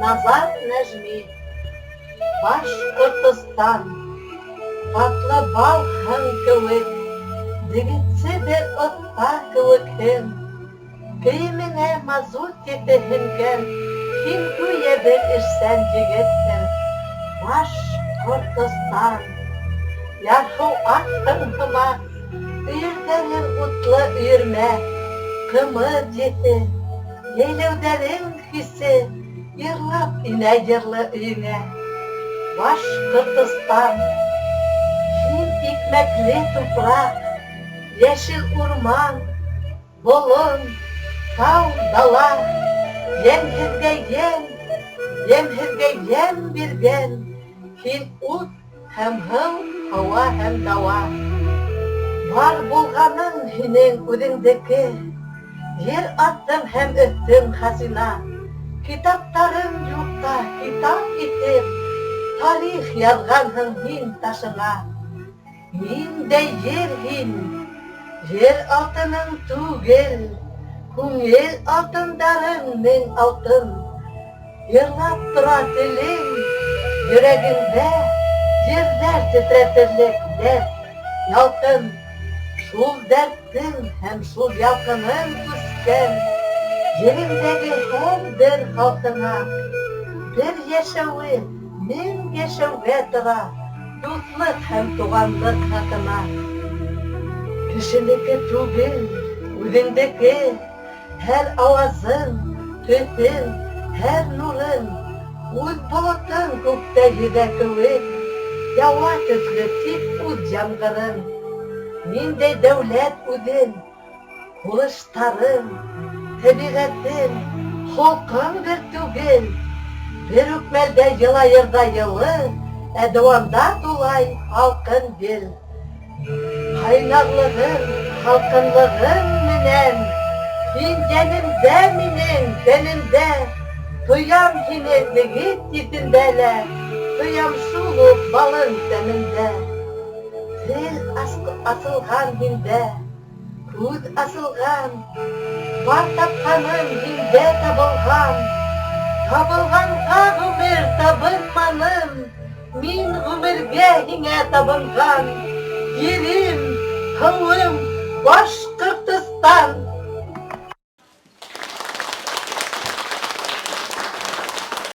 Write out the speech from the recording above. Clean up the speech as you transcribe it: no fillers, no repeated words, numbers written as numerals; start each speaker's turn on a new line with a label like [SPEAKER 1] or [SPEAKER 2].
[SPEAKER 1] Назар Нәжми. Башҡортостан. Татлы балһың кеүек, Дегетсе бер оҫта кеүекһең. Кейемеңә мазут еҫе һеңгән, Һин гүйә бер эшсән егетһең. Башҡортостан. Ярһыу атһың һымаҡ, Өйөрҙәрең утлы өйөрмә, Ҡымыҙ еҫе, йәйләүҙәрең хисе Йырлап инә йырлы өйөңә. Башҡортостан. Һин икмәкле тупраҡ, Йәшел урман, болон, тау, дала, Йәнһеҙгә йән, йәмһеҙгә йәм биргән, Һин ут һәм һыу, һауа һәм дауа. Бар булғаның һинең үҙеңдеке, Ер аҫтың һәм өҫтөң хазина. Китаптарың юҡ та китап итеп, Тарих яҙғанһың һин ташыңа. Ниндәй ер һин? Ер алтының түгел, Күңел алтындарың мең алтын. Йырлап тора телең, йөрәгеңдә Ерҙәр тетрәтерлек дәрт, ялҡын. Шул дәртең һәм шул ялҡының күскән Ереңдәге һәр бер халҡыңа. Бер йәшәүе мең йәшәүгә тора Дуҫлыҡ һәм туғанлыҡ хаҡына. Кешенеке түгел, үҙеңдеке, Һәр ауазың, төҫөң, һәр нурың. Үҙ болотоң күктә йөҙә кеүек, Яуа төҫлө тик үҙ ямғырың. Ниндәй дәүләт үҙең, Һулыштарың, тәбиғәтең, холҡоң бер түгел. Бер үк мәлдә Йылайырҙа йылы, Ә Дыуанда тулай һалҡын ел. Ҡайнарлығың, һалҡынлығың менән Һин йәнемдә минең, тәнемдә. Тоям һине дегет еҫендә лә, Тоям шул уҡ балың тәмендә. Тел асылған һиндә, күҙ асылған, Бар тапҡаным һиндә табылған. Табылғанға ғүмер табынманым, Мин ғүмергә һиңә табынған. Ерем, һыуым, Башҡортостан!